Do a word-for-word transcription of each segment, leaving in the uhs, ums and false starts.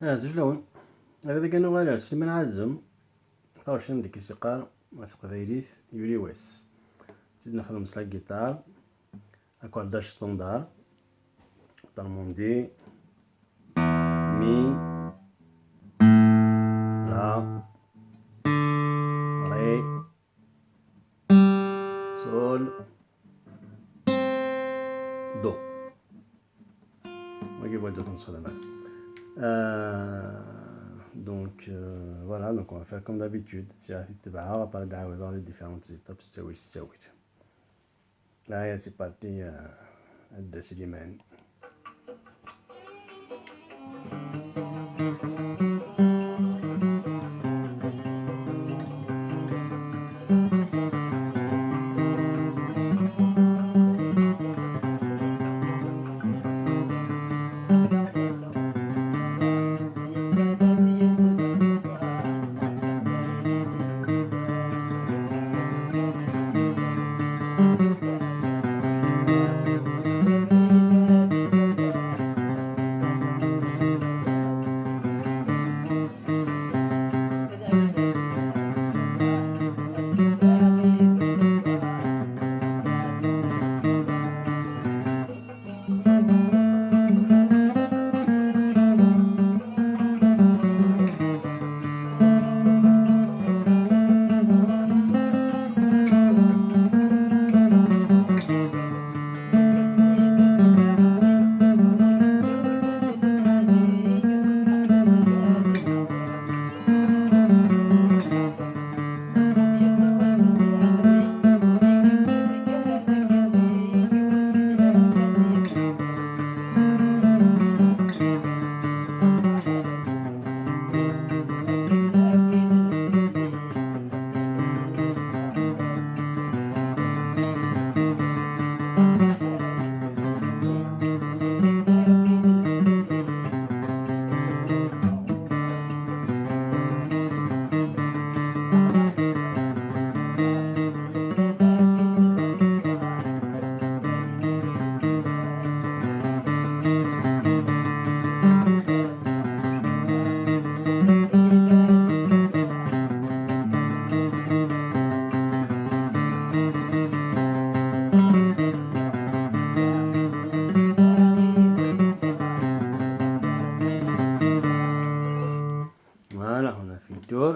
Azul fell-awen. Ad kan uɣaleɣ Sliman Ɛazem. Taɣect n deg isiqar ɣef teqbaylit yuli wass. Tt-id nexdem s la guitare, accordages standard, Darmondi, mi, la, ré, sol, do. Wagi bɣiɣ ad ten-sxedmeɣ. Euh, donc, euh, voilà, donc on va faire comme d'habitude. C'est à tibɛa, après d'awed dans les différentes étapes, c'est oui, c'est oui. Là, c'est parti, euh, de Slimane. Voilà, on a fait le tour.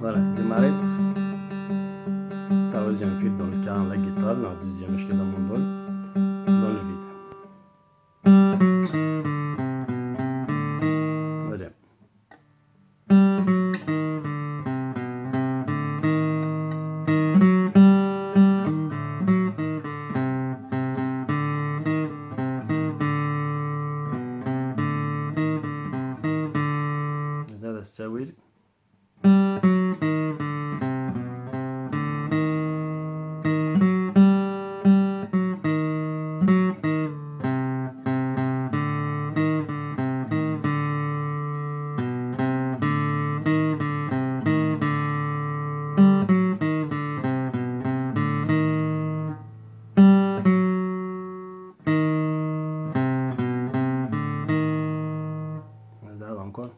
Voilà, c'est démarré. Troisième fil dans le cas, la guitare, la deuxième, je suis dans mon dol, dans le vide. Voilà. هذا الساويل. هذا encore.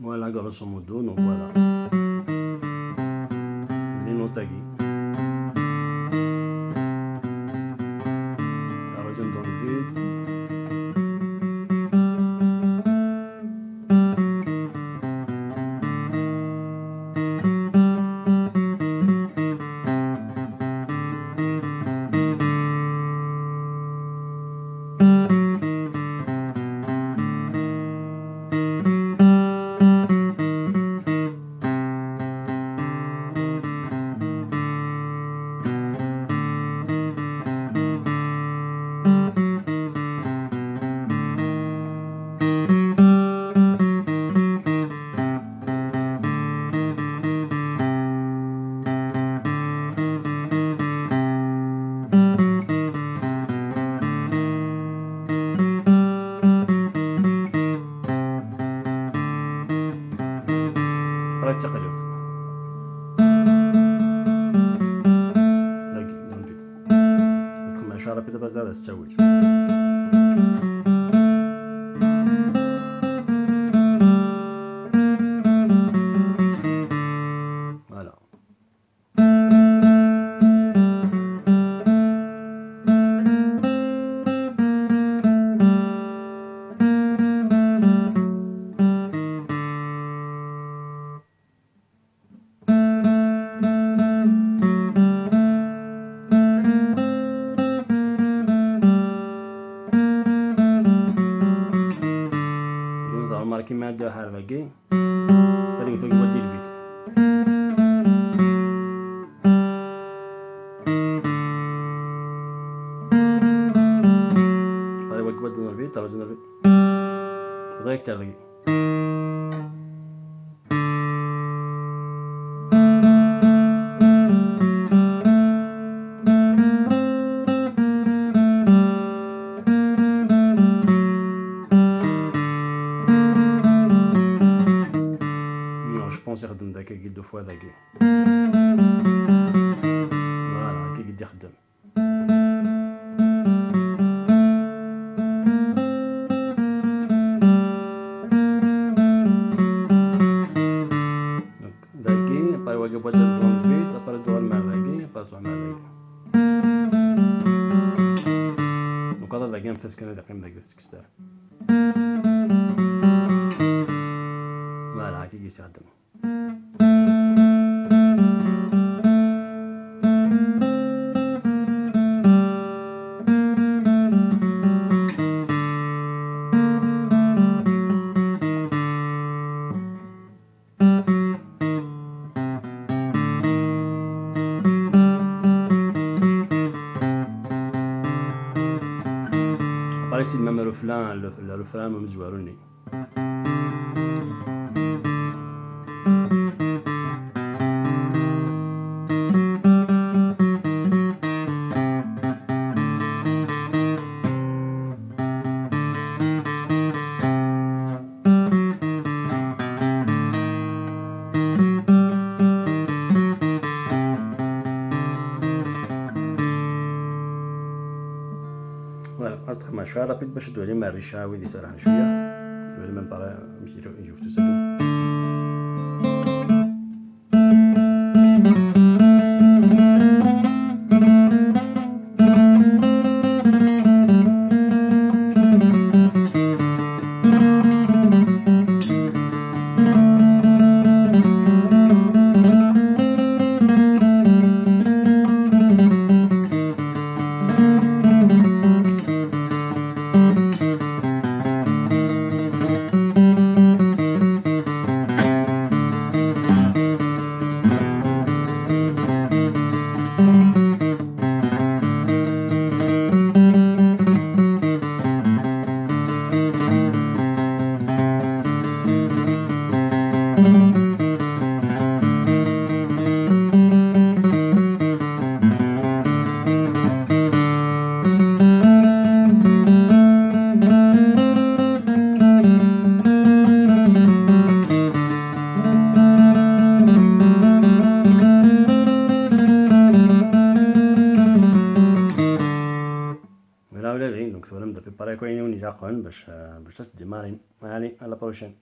Voilà, grosso modo, donc voilà. Les notes à. La troisième dans le vide. Carapi da bas da s ttawil. Voilà. Remarquez ma ad ḥarbeɣ-agi. Ad yewwet wagi waddi lbit. Bɣiɣ wagi waddi lbit, terreẓ lbit. Bɣiɣ aktar dagi. Non, je pense ixeddem dagi, deux fois dagi. Voilà, akka i d-ixeddem. Donc, dagi, après, wagi, boîte de trente-huit, après, dɣa, dagi, après, dɣa, dagi. Donc, هذا dagi, am taskan ad yeqqim dagi, s tekstar. Voilà, akka i d-ixeddem. Après, c'est le même refrain, le, le refrain, même joueur, on est. Voilà, ad s-texdem cwiya rapid bac ad d-twalim rrica wid iserrḥen cwiya. Wali ma npara amek yuftu salu. Voilà, ula d ayen, donc, twalam d apipar akk ayen i wen-ilaqen bac, bac ad s-d-imarin. Allez, à la prochaine.